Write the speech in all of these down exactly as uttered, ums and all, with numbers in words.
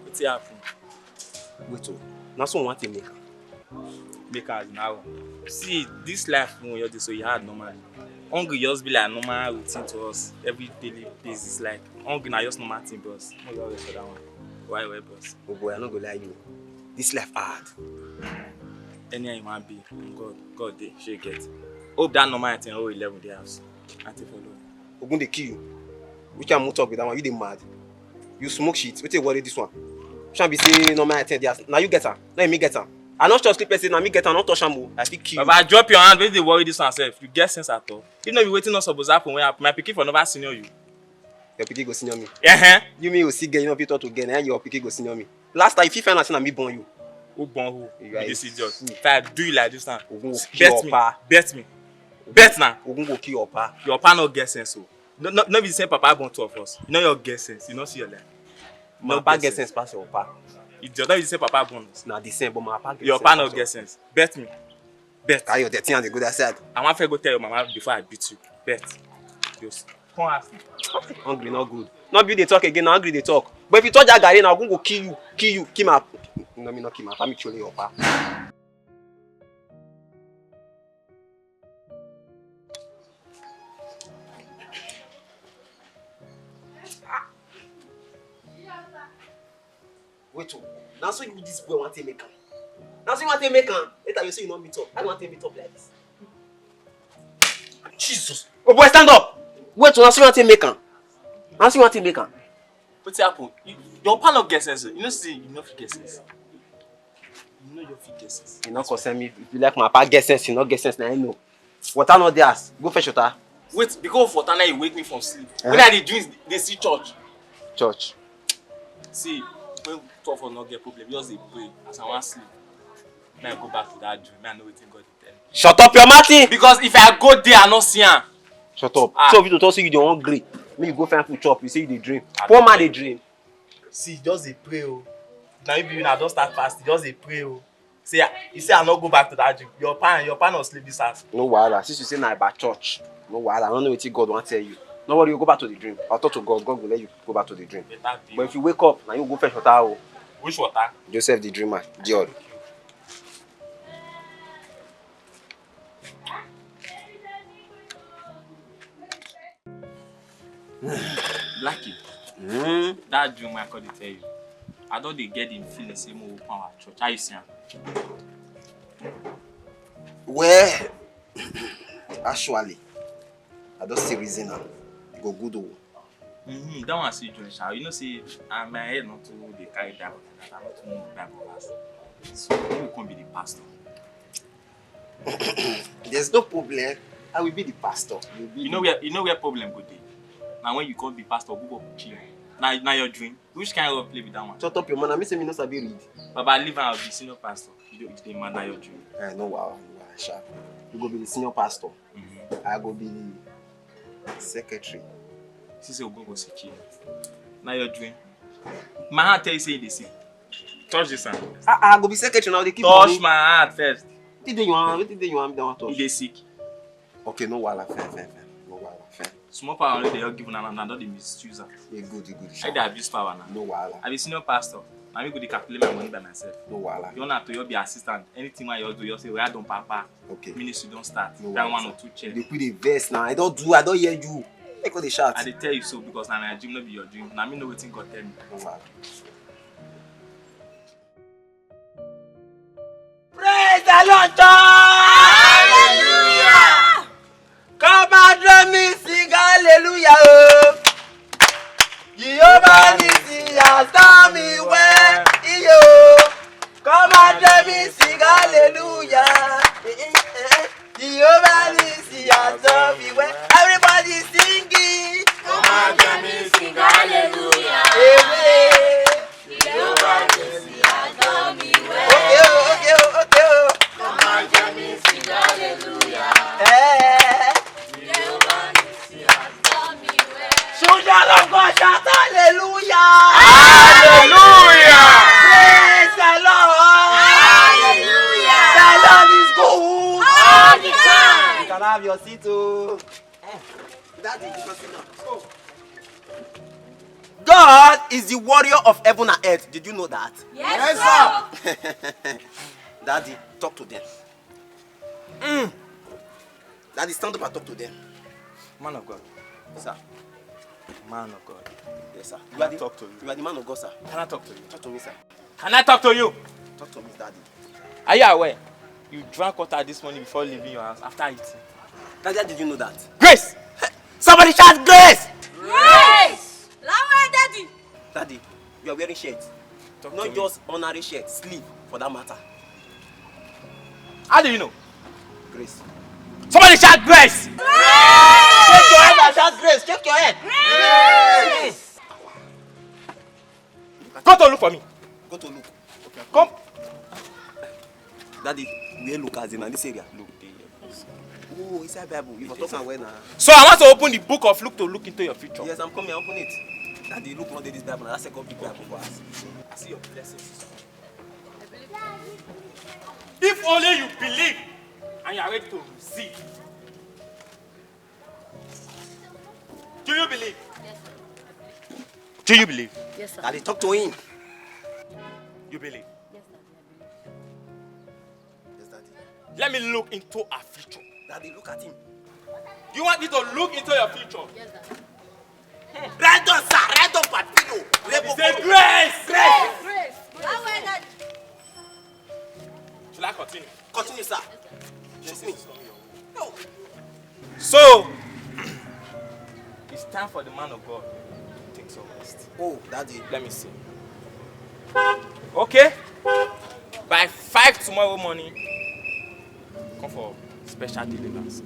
Wetin happen? Wait o, na so we wan take make am. Make am as na how? See, this life wey we just dey so, e hard normally. Hungry just be like normal routine to us every daily basis. Like, hungry na just normal thing, bros. No worry for that one. Why, why, bros? Oh boy, I no go lie you. This life hard. Anyhow e wan be, God, God dey, shey you get. Hope that normal item oh eleven dey house. Aunty follow. Ogun dey kill you. Which kind mumu talk be that one? You dey mad? You smoke shit. Wetin worry this one? Shall be say no my ten dey house. Na you get am. Na me get am. I no trust sleep person. Na me get am. No touch am o. I fit kill you. Baba, drop your hand. Wetin dey worry this one sef? You get sense at all? If no be wetin no suppose happen, wey happen, my pikin for never senior you. Your pikin go senior me. Uh-huh. You mean you see girl, you no fit talk to girl, and your pikin go senior me. Last time, if you find out say na me born you. Who born who? You are this idiot. If I do you like this now, Ogun go kill bet me. Bet me. Bet now. Ogun go kill your pa. Your pa no get sense o. No, no, no be the same papa born two of us. You know your get sense. You no see your life. My papa get sense pass your pa. Idiot. No be the same papa born us. Na the same, but my papa get sense. Your pa no get sense. Bet me. Bet. Carry your dirty hand dey go that side. I wan first go tell your mama before I beat you. Bet. Just come ask me. Hungry no good. No be you dey talk again, na hungry dey talk. But if you touch that garri, na Ogun go kill you, kill you, kill my, no, me no kill my family, kill your pa. Wait o, na so you this boy wan take make am? Na so you wan take make am? Later you say you no meet up. How you wan take meet up like this? Jesus. Oh boy, stand up. Wait o, na so you wan take make am? Na so you wan take make am? Wetin happen? You, your pa no get sense o. You know say you no fit get sense. You know you fit get sense. You no concern me. If you like my pa get sense, you no get sense, na you know. Water no dey house. Go fetch water. Wait, because of water now you wake me from sleep. Eh? When I dey dream, dey see church. Church. See, when two of us no get problem, just dey pray as I wan sleep. Now I go back to that dream. Now I know wetin God dey tell me. Shut up your mouth! Because if I go there, I no see am. Shut up. Ah. So if you talk say you dey hungry, make you go find food chop. You say you dey dream. Poor man dey dream. See, just dey pray o. Na you be una don start fast. Just dey pray o. Say, you say I no go back to that dream. Your pa, your pa no sleep this house. No wahala. Since you say na about church, no wahala. I don't know wetin God wan tell you. No worry, you go back to the dream. I'll talk to God. God go let you go back to the dream. Better be. But if you wake up, na you go fetch water o. Which water? Joseph the dreamer. Dior. Blackie, hmm? That dream I call dey tell you. I don dey get the feeling say mo open our church. How you see am? Well, actually, I don still reason am. E go good o. Mm-hmm. That one still join sha. You know say, ah, my head not too dey carry Bible like that. I not too know Bible verse. So you come be the pastor. There's no problem. I will be the pastor. You be You know the where, you know where problem go dey? Na when you come be pastor, go go kill you. Na, na your dream. Which kind of play be that one? Shut up your mouth. I mean say me no sabi read. Baba, leave am, I be senior pastor. You dey, you dey mad, na your dream. Eh, no wahala, no wahala, sharp. You go be the senior pastor. Mm-hmm. I go be the secretary. See say we go go secure. Na your dream. My hand tell you say you dey sick. Touch this hand. I, I go be secretary now. They keep Touch money. My hand first. Wetin dey your hand? Wetin dey your hand? That one touch. You dey sick. Okay, no wahala, fine, fine, fine. No wahala, fine. Small power only dey help give una, una don dey misuse am. E good, e good, I sha. Dey abuse power now. No wahala. I be senior pastor. Na me go dey calculate my money by myself. No wahala. You want to, you be assistant. Anything wey you do, you say, "Well done, Papa." Okay. Ministry don start. No wahala. That one or two chair. You dey put the verse now. I don do, I don hear you. Make all the shout. I dey tell you so because na my dream, no be your dream. Na me know wetin God tell me. No wahala. Praise the Lord, church! Hallelujah! Come and join me sing hallelujah, oh. Jehovah Nissi has done me well, yo. Come and join me sing hallelujah. Eh, eh, eh. Jehovah Nissi has done me well. Everybody sing it. Come and join me sing hallelujah. Amen. Jehovah Nissi has done me well. Okay, oh, okay, oh, okay, oh. Come and join Daddy, you must sit down. God is the warrior of heaven and earth. Did you know that? Yes, sir. Daddy, talk to them. Mm. Daddy, stand up and talk to them. Man of God. Sir. Man of God. Yes, sir. Can I talk to you? You are the man of God, sir. Can I talk to you? Talk to me, sir. Can I talk to you? Talk to me, Daddy. Are you aware? You drank water this morning before leaving your house after eating. Daddy, how did you know that? Grace! Somebody shout grace! Grace! Lower, Daddy! Daddy, you are wearing shirt. Talk to me. Not just ordinary shirt, sleeve for that matter. How do you know? Grace. Somebody shout grace! Shake your head and shout grace. Shake your head. Grace! Go to look for me. Go to look. Come. Daddy, where look as in this area? Look there. Oh, inside Bible. You for talk somewhere now. So I want to open the book of Luke to look into your future. Yes, I'm coming. Open it. Daddy, look not this Bible. That's a good big Bible for us. I see your blessings. If only you believe and you are ready to receive. Do you believe? Do you believe? Yes, sir. Daddy, talk to him. You believe? Yes, sir. Yes, Daddy. Let me look into our future. Daddy, look at him. You want me to look into your future? Yes, sir. Write down, sir. Write down, Papino. Say grace. Grace. Grace. How well, Daddy? Should I continue? Continue, sir. Yes, sir. Trust me. No. So, it's time for the man of God to take some rest. Oh, Daddy. Let me see. Okay? By five tomorrow morning, come for special deliverance.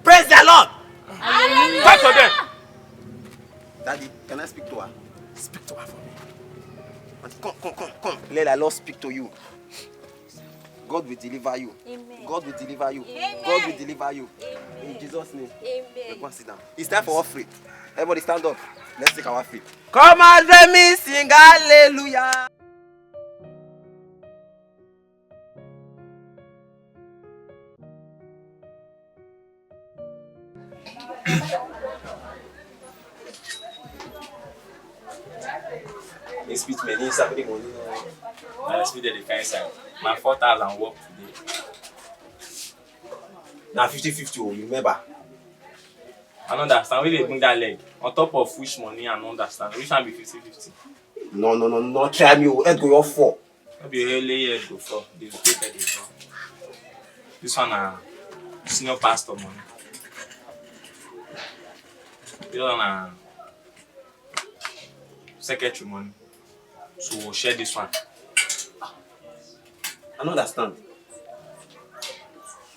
Praise the Lord! Hallelujah! Talk to them! Daddy, can I speak to her? Speak to her for me. Auntie, come, come, come, come. Let the Lord speak to you. God will deliver you. Amen. God will deliver you. Amen. God will deliver you. Amen. In Jesus' name. Amen. Go and sit down. It's time for offering. Everybody stand up. Let's take our offering. Come and let me sing hallelujah. They spit me, they sabi the money. I spit the kind side. My four thousand work today. Na fifty fifty o, you remember? I no understand. Where they bring that leg? On top of which money, I no understand. Which one be fifty fifty? No, no, no, no, try me o. Head go your four. No be only head go fall. They go take head go fall. This one na senior pastor money. This one na secretary money. So we'll share this one. I no understand.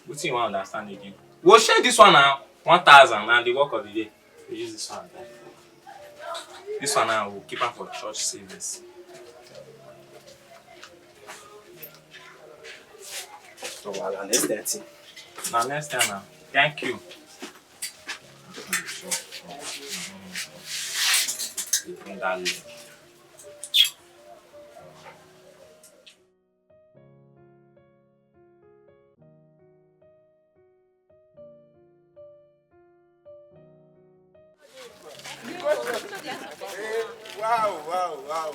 Wetin you wan understand again? We'll share this one now. One thousand na the work of the day. We use this one. This one now, we'll keep am for church savings. So, wahala, next thirty. Na next time now. Thank you. Bring that leg. Wow, wow, wow.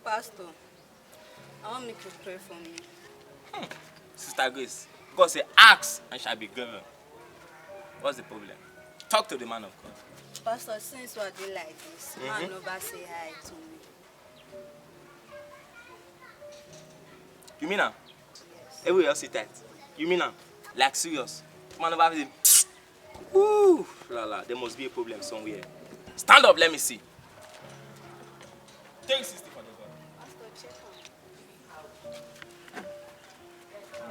Pastor, I want make you pray for me. Hmm. Sister Grace, God say, "Ask and shall be given." What's the problem? Talk to the man of God. Pastor, since what dey like this, man never say hi to me. You mean am? Yes. Everywhere else sit tight. You mean am? Like serious. Man never say, ooh, la la, there must be a problem somewhere. Stand up, let me see. Take sixty for the girl. Pastor, check am.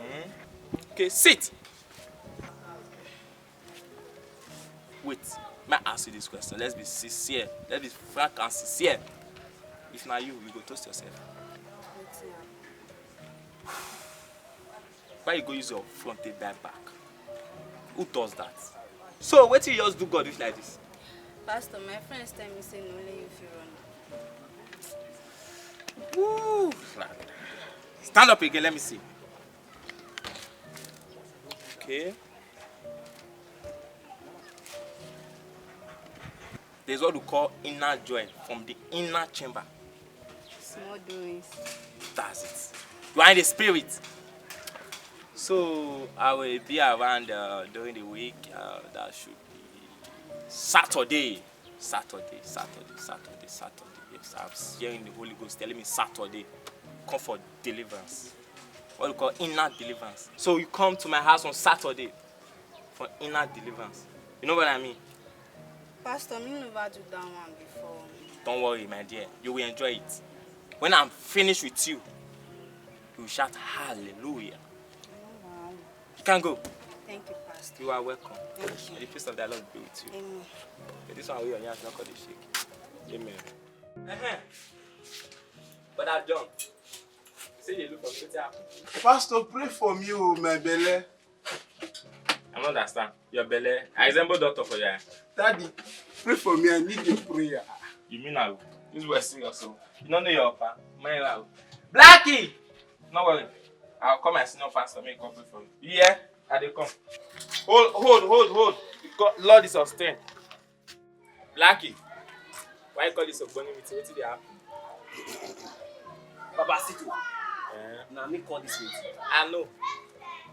Hmm? Okay, sit. Wait, may I ask you this question? Let's be sincere. Let's be frank and sincere. If na you, you go toast yourself. Why you go use your front take die back? Who does that? So wetin you just do God reach like this? Pastor, my friends tell me say na only you fit run am. Woo! Stand up again, let me see. Okay. There's what we call inner joy from the inner chamber. Small doings. That's it. You are in the spirit. So I will be around uh, during the week. Uh, that should be Saturday. Saturday, Saturday, Saturday, Saturday. Yes, I'm hearing the Holy Ghost telling me Saturday. Come for deliverance. What we call inner deliverance. So you come to my house on Saturday for inner deliverance. You know what I mean? Pastor, me never do that one before. Don't worry, my dear. You will enjoy it. When I'm finished with you, you will shout hallelujah. Wow. You can go. Thank you, Pastor. You are welcome. Thank May you. The peace of the Lord be with you. Amen. Okay, this one we on not call the shake. Amen. Uh-huh. Brother John, you say you look for me. Wetin happen? Pastor, pray for me, oh, my belle. I don't understand. Your belly. I resemble doctor for you. Daddy, pray for me. I need your prayer. You mean I? This boy serious, so you don't know your papa. My wow. Blackie! No worry. I'll call my senior pastor. Make come pray for you. You hear? I dey come. Hold, hold, hold, hold. God, Lord is sustained. Blackie, why you call this Ogboni meeting? Wetin dey happen? Baba Situ, Eh, na me call this meeting. I know.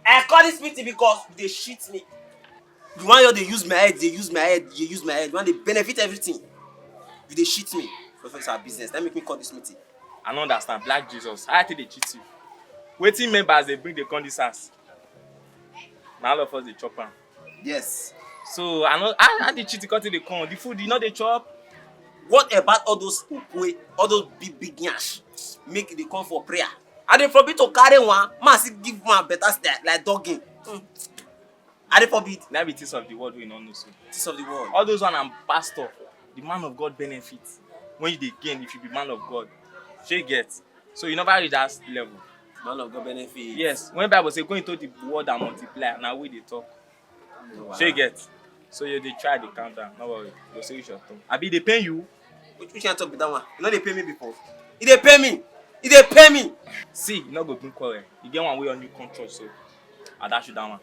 I call this meeting because you dey shit me. You wan just dey use my head, dey use my head, dey use my head. You wan dey benefit everything. You dey shit me. Professor business. That make me call this meeting. I no understand. Black Jesus, how I take dey cheat you? Wetin members dey bring dey come this house? Na all of us dey chop am. Yes. So I no, how, how the cheat come take dey come? The food you no dey chop? What about all those okwe, all those big big nyash? Make they come for prayer. I dey forbid to carry one, man still give one better style like dogging. Hmm. I dey forbid. Na be things of the world wey you no know so. Things of the world. All those one and pastor, the man of God benefit. When you dey gain, if you be man of God, shey you get. So you never reach that level. Man of God benefit. Yes, when Bible say go into the world and multiply, na we dey talk. No wahala. Shey you get. So you dey try dey calm down. No worry, you go see reach your turn. Abi e dey pain you? Which which kind talk be that one? You no dey pay me before. E dey pay me. E dey pay me. See, you no go bring quarrel. You get one way on you come church so. I dash you that one.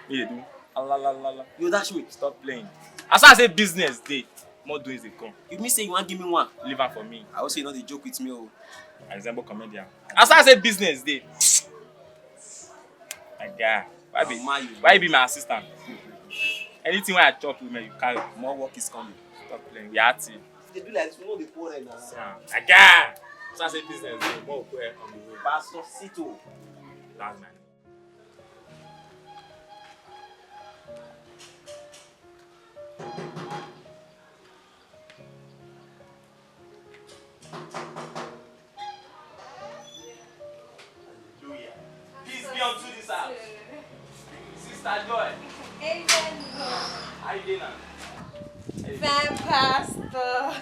Me dey do. Alalala. You dash me. Stop playing. As I say business dey, more doings dey come. You mean say you wan give me one? Leave am for me. I hope say you no dey joke with me o. I resemble comedian. As I say business dey. My guy, why be Mama, you. Why you be my assistant? Anything wey I chop, women, you carry. More work is coming. Stop playing. We are team. If they do like this, we no dey quarrel now. See am. My guy. As I say business dey, more quarrel on the way. Pastor Sito. That's my name. Hallelujah. Peace be unto this house. Sister Joy, Amen. How you doing now? Fine, Pastor.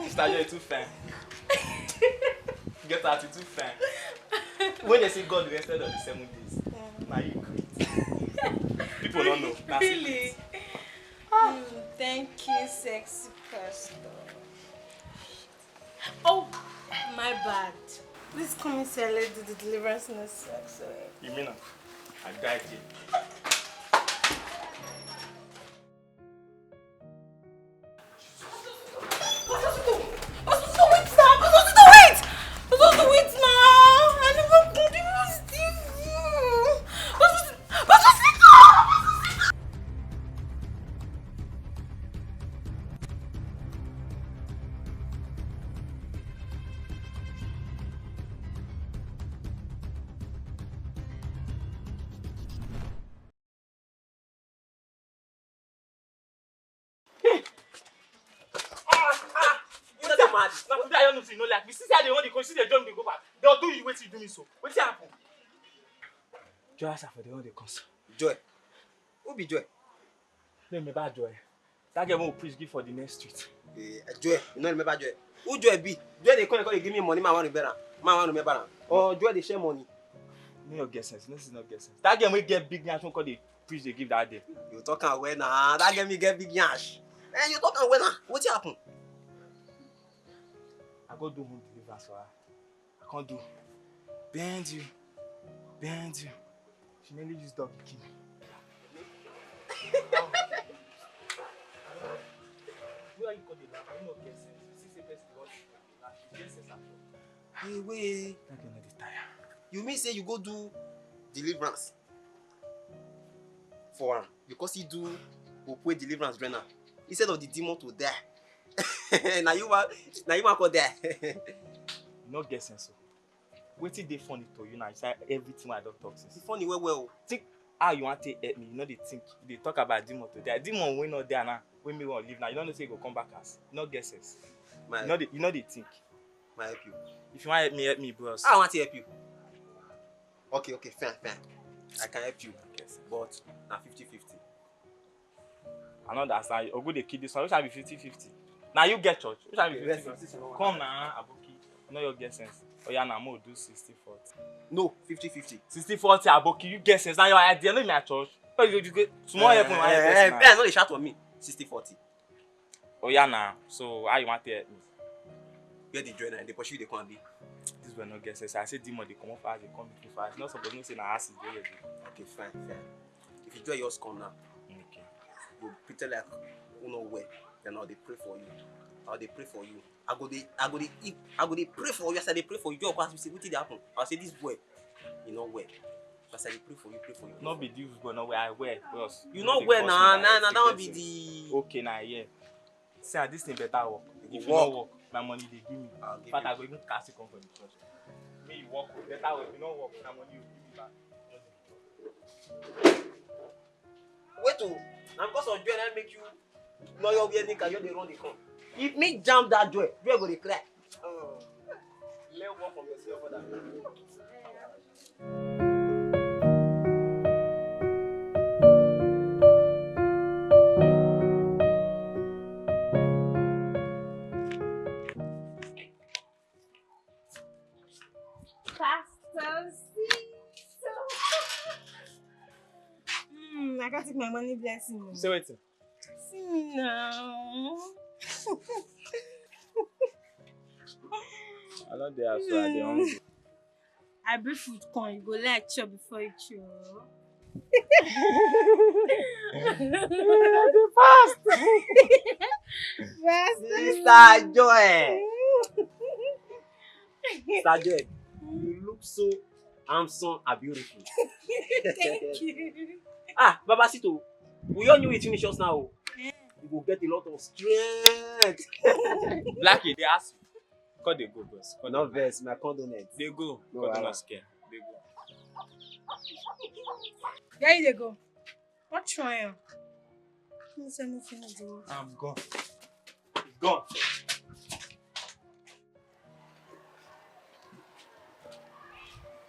Sister Joy too fine. Get out, you too fine. When they say God rested on the seven days, now you great. People don't know. That's Really? It. Mm, thank you, sexy pastor. Oh, my bad. Please come inside. Let's do the deliverance in the sex. You mean I guide you? You no dey mad. Now today I don't know if you no like me. Since I dey want to go, since they don't dey go back. They'll do you wetin you do me so. Wetin happen? Joy, as I for the one they come so. Joy. Who be Joy? No remember Joy. That girl who preach give for the next street. Eh, Joy. You no remember Joy? Who Joy be? Joy dey come, come dey give me money. Man, I wan remember am. Man, I wan remember am. Or Joy dey share money. No your get sense. No, this is not get sense. That girl wey get big nyash won't call the Which they give that day. You talk am well na. That girl me get big yansh. Eh, you talk am well na. Wetin happen? I go do home deliverance for her. I can't do. Bend you. Bend you. She nearly used up the key. You are you call the laugh? You no get sense. You see say person dey watch you dey laugh. You get sense at all. Hey, wait. That girl no dey tire. You mean say you go do deliverance for am because he do Opwe deliverance join am instead of the demon to die? Na you wan, na you wan call there. You no get sense o. Wetin dey funny to you now inside everything wey I don talk since? E funny well well o. Think how you wan take help me. You no dey think. You dey talk about demon to die. Demon wey no dey now, wey me wan leave now. You no know say e go come back as. You no get sense. My You no dey, you no dey think. My help you. If you wan help me, help me, bros. I want to help you. Okay, okay, fine, fine. I can help you. Yes. But na fifty fifty. I no understand. Ogu dey kill this one. Which one be fifty fifty? Na you get church. Which one be Okay, rest fifty fifty? in peace, no Come wahala. na, Aboki. You no your get sense. Oh yeah, na mo do sixty forty. No, fifty fifty. Sixty forty, Aboki. You get sense. Now your idea, no be my church. Oh, you, you get small help from Eh, my eh, person eh, now. eh, no dey shout for me. Sixty forty. Oh yeah, na. So how you want to help me? Get the joy now. They pursue you, they come be. This boy no get sense. I say demon dey comot for house, dey come meet me for house. You no suppose know say na house is there. Okay, fine, fine. If you joy yours come now, Okay. you pretend like you no well. Then I'll dey pray for you. I'll dey pray for you. I go dey, I go dey, eat- I go dey pray for you. As I dey pray for you, you go ask me say wetin dey happen. I say this boy, you no well. So as I dey pray for you, pray for you. No be this boy, no well. I well, bros. You You no no dey well force na, me na, direct, na you that one get be sense. the Okay, na yeah. See, ah, this thing better work. You If go you no work. work, my money dey give me. I'll give Fact, you. I go even cast you come for the church. Me, you work, oh, better work. You no work, my money you give me back. Wait o, na because of joy na make you no your wear knicker, you dey run dey come. If me jam that joy, joy go dey cry. Oh. Learn work from your senior brother. Pastor Sito. Hmm, I can't take my money blessing. You say wetin? See me now. I no dey house, so I dey hungry. I bring food come, you go like chop before you chop. The fast. Fast. Sister Joy. Sister Joy, you look so handsome and beautiful. Thank you. Ah, Baba Sito, we all knew it finish us now. Eh. You go get a lot of strength. Black, you dey ask. Come dey go, bros. Come No dey go. vex, my condolence. Dey go. No Come wahala. dey go. Where you dey go? What try am? Who say no finish the work? I'm gone. Gone.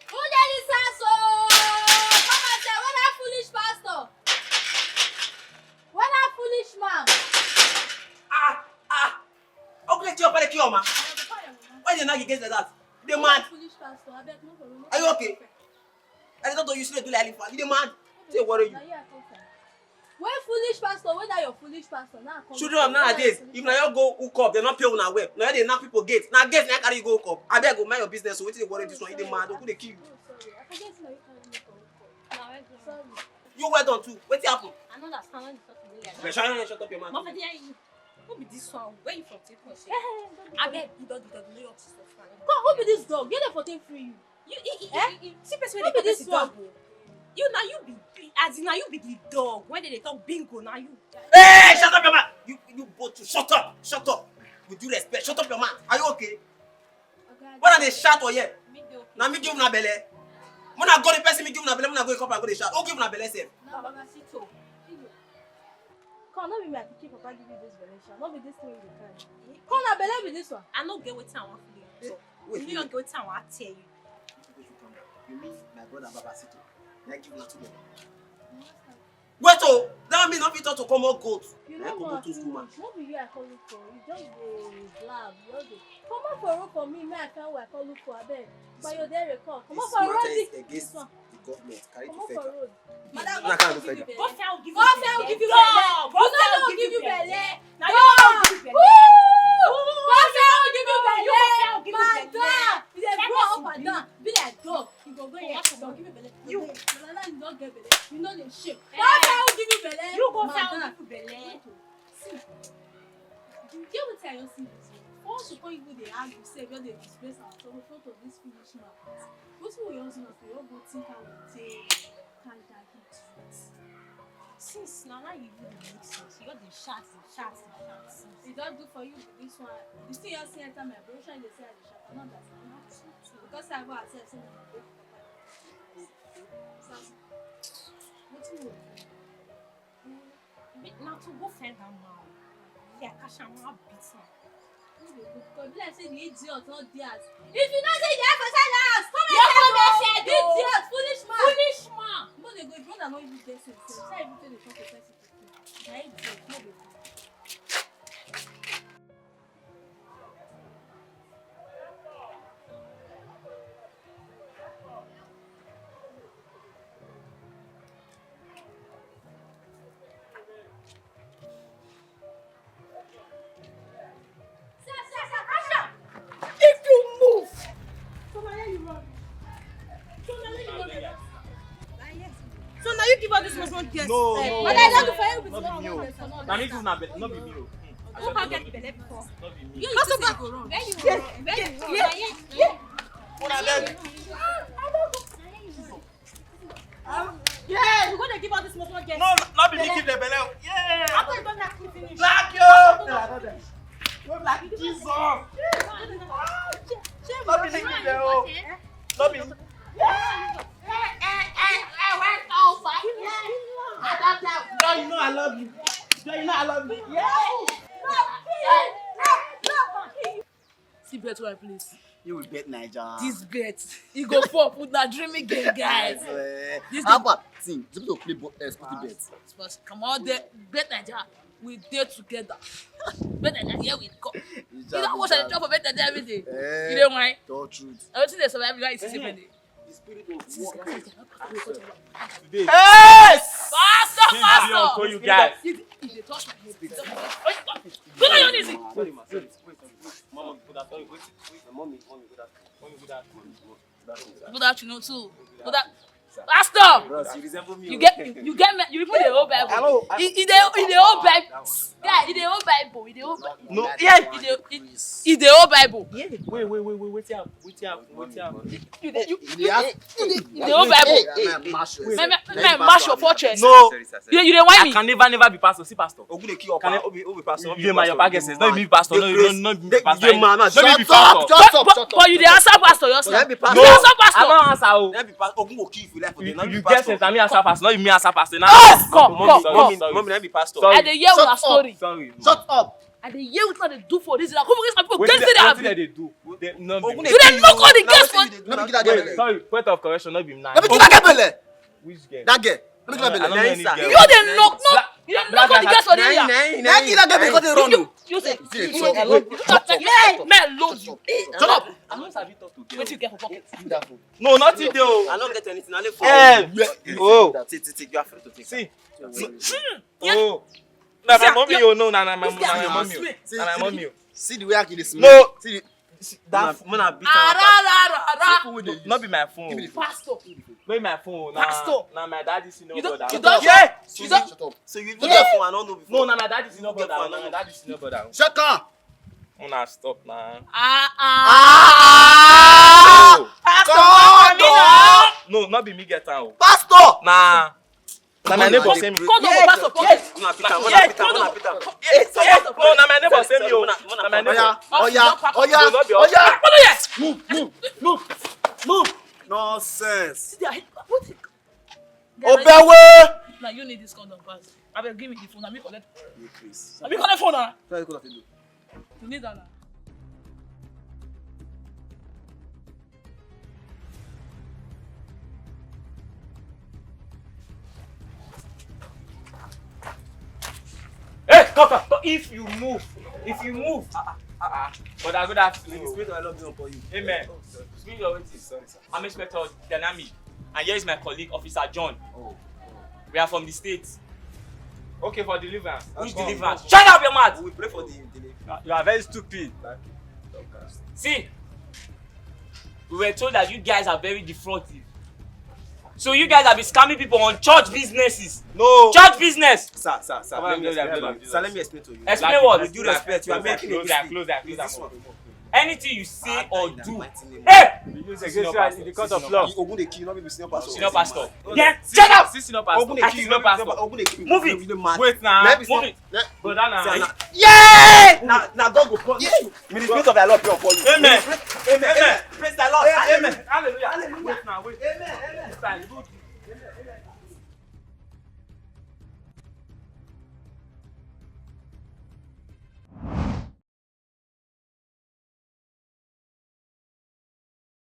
Who dey this house o? Come and tell whether foolish pastor, whether foolish man. Ah, ah. How could you panic your man? Why you not against like that? The man. Foolish pastor, I beg no problem. Are you okay? I don't know you still do like elephant. You the man. Say worry you. When foolish pastor, whether you're foolish pastor now, come Children of nowadays, if na you go hook up, they not pay una well. Now they knock people gate. Now gate now carry you go hook up. I beg go mind your business. So wetin dey worry this one? You the man. Who dey kill you? Oh, sorry. I forget say na you carry me for hook up. Sorry. You well done too. Wetin happen? I no understand when you talk to me like Shut, shut up your mouth. Mama, there you. Who be this one? Where you from take come? Abeg, you don't do that. No, you have to stop. Come, who be this dog? You dey for take free you. You, you, you, Eh? you, you, see person Who wey be dey this talk dog. One? You na you be, as in na you be the dog. When they dey talk bingo, na you. Hey, shut up your mouth. You, you both two, shut up, shut up. With due respect, shut up your mouth. Are you okay? Oga, When I dey shout for here, me dey okay. na me give una belle. When I go the person me give una belle, when I go the couple, I go dey shout. Who give una belle sef? Na Baba Sito. Come, no be my pikin papa give you this belle sha. No be this thing you dey carry. Come na belle be this one. I no get wetin I wan feel. So, Wait, you no wait. get wetin I wan tell you. Wait, you calm down. You mean my brother Baba Sito? Na give una two belle. Wait oh, that mean no fit talk to come out goat. You Na know come what? out to school man. No be you I call look for. You just dey blab. You just dey. Come out for road for me. Me I can't wait. I call look for abeg. But you dey record. Come out This for road. matter is This against one. the Government carry to Comot for federal. road. Madam, Una God carry to fit give you federal. belle. Go fair, give God fair will give you belle. God fair will give you belle. Na you go give you belle. God fair will give you belle. You go fair will give you belle. Madam, you dey That grow up person and down. Be like dog. You go go here. What? Dog give you belle. You. Madam, you don get belle. You no dey shake. God fair will give you belle. You go fair Madam. Give you belle. See, you get wetin I just see this one. Once you come even dey argue sef, just dey disgrace am for front of this foolish man. Wetin we just do na to just go think how we take carry that hit. Since na now you do the make sense, you just dey shout, dey shout, dey shout. E don do for you be this one. The thing just see enter my brain. Which one you dey say I dey shout? I no understand. Because I go accept say na my brain. Wetin we do? Make na to go find that man. If I catch am, I beat am. Who dey go? Because e be like say the idiot no dey house. If you know say you dey for inside that house, come Yes, outside come o. outside o. Idiot, foolish man. Foolish man. No dey go. If una no even get sense, sef, sef, even tell the talk to person pikin. Na idiot, no dey go. If you move, so na here you run. So na here you run. So na you give all this small small girls. No, Eh, no, but no, I no. don't do for you with No be me o. small girls. Na me do na be, no be me o. Hmm. Who can get belle before? No be me. You, you see go wrong. Where you wrong? Where you wrong? Na here. Una beg. Yeah, you go dey give all this small small girls. No, no be me give the belle. Yeah. After you don knack me finish. Black yo. No black Jesus. No be me give the o. No be. Girl, you know I love you. Girl, you know I love you. Yeah. See bet wey I place. You will bet Naija. This bet, e go pop with na dreamy game, guys. Yes, eh. This How game- about thing? People to play bo- uh, sporty bet. But come out there, bet Naija. We dey together. Bet Naija, here we go. You don't watch and chop for bet Naija every day. Eh, You dey wine. Tell truth. I wetin dey survive you, you see money. The spirit of work. Today. Yes. Pastor, This is the pastor. uncle you guys. You, you dey touch my head. Put on your knees. Sorry, ma. Sorry. Wait, wait, wait. Mama, put that. Sorry, wait, wait. Mommy, mommy, put that. Mommy, put that. Mommy, put that. Good afternoon too. Good a- Pastor. Bros, you resemble me. You O. Get you get me. You put the whole Bible. Hello. He he dey he dey whole Bible. Guy, he dey whole Bible. He dey whole Bible. No, yeah. He dey he- he dey whole Bible. Wait, wait, wait, wait. Wetin happen? Wetin happen? Wetin happen? You dey you You you dey ask- you dey you dey whole Bible. Hey, hey, hey, mash My my my mash your four chest. No. You dey you dey whine I me. Can never never be pastor. See pastor. Ogun dey kill your Can I pa. obi obi pastor? You Obi dey my pastor. your pocket. No be pastor. No no no be Dey- pastor. dey man, No shut be up, pastor. shut up, shut up. But you dey answer pastor yourself. Oya be You pastor. dey answer I pastor. No answer o. Na be pastor. Ogun go kill you for life. You Na be you get pastor. Sense. Na me answer pastor. No be me answer pastor. Na Oh, answer come, pastor. come, Sorry, come. Mommy, na me pastor. I dey hear una story. Sorry. Shut up. I dey hear wetin I dey do for this. Like, come against my people. Wetin Can't say dey- that wetin dem dey do? Dem- No be Ogun me. dey You dey kill knock all the Na girls wetin for- you dey do? Na be give that girl Wait, belle. Sorry. Point of correction. No be me. Na Na be me. give that girl belle. Which girl? That girl. Na be give that I belle. don't know any girl. You dey knock knock. You dey knock all the girls for the area. Na give that girl belle for the run o. You say See, you so dey wait, you talk like men love you. Shut up. I no sabi talk to girl. Wetin you get for pocket? Give that phone. No, nothing dey o. I no get anything. I live for Eh. you. Oh. Take, take, take. You have to take. See. Hmm. Oh. Na my Yeah, mommy yeah. o. No, na na my This guy na my na mommy o. sweet. Na my mommy o. See the way I dey smell. No. See the That man I beat Ah, am. ra, ra, ra, ra. People wey dey use. No be my phone. Give me the Pastor. No be my phone. Na Pastor. Na my daddy senior You don't- brother. you Shut don't- up. Yeah. Shut up. Shut up. So you Shut up. Phone. I no know before. No, na my daddy senior You get brother. phone, Na I my no daddy senior brother. Shut up. Una stop na. Ah ah. Ah! Oh. Pastor, God, come on, God. No, not be me get am o. Pastor. Na na my Come on, neighbor you send me. Come on, Pastor, come on. Una beat am, Yeah, una beat am, come on. una beat am. Yes, yes. No, na my neighbor send me o. Na my neighbor. Oya, oya, Pastor, oya. No, no be Oya. oya. Move, move, move, move. Nonsense. See there, what? Obewe. Now you need this condom, pass. I will give me the phone. Let me collect. You please. Let me collect phone now. Try to call up. You need that now. Hey, come, come, come. If you move, if you move. Ah, ah, ah, ah. But I go that. The spirit of love be upon you. Amen. Spirit of wetin? Sorry, sir. I'm expecting dynamic. And here is my colleague, Officer John. Oh. We are from the States. Okay, for deliverance. Which deliverance? Shut up your mouth! We pray for the deliverance. You are very stupid. Thank you. Doctor. See, we were told that you guys are very defrauding. So you guys have been scamming people on church businesses. No. Church business. Sir, sir, sir. Come Let on, me let me explain. Let me Sir, let me explain to you. Explain what? With due respect, you are making a Close that, mistake. close that, close Is that this mouth. One? Anything you say or Father, in the do. mighty name of Hey! Senior Against you pastor, in the court of senior law. You Ogun dey kill, no be senior pastor. Senior pastor. No, Yeah, see- shut up! See senior pastor. Ogun dey I kill, see no no be pastor. senior Ogun dey kill. Move it. You dey mad. Wait now. Let me Move see. It. Let- Brother now. Move it. Yeah! Na na God go punish you. In the spirit of thy Lord, be upon you. Amen. Amen. Amen. Praise the Lord. Amen. Hallelujah. Hallelujah. Wait now, wait. Amen. Amen. This time, good.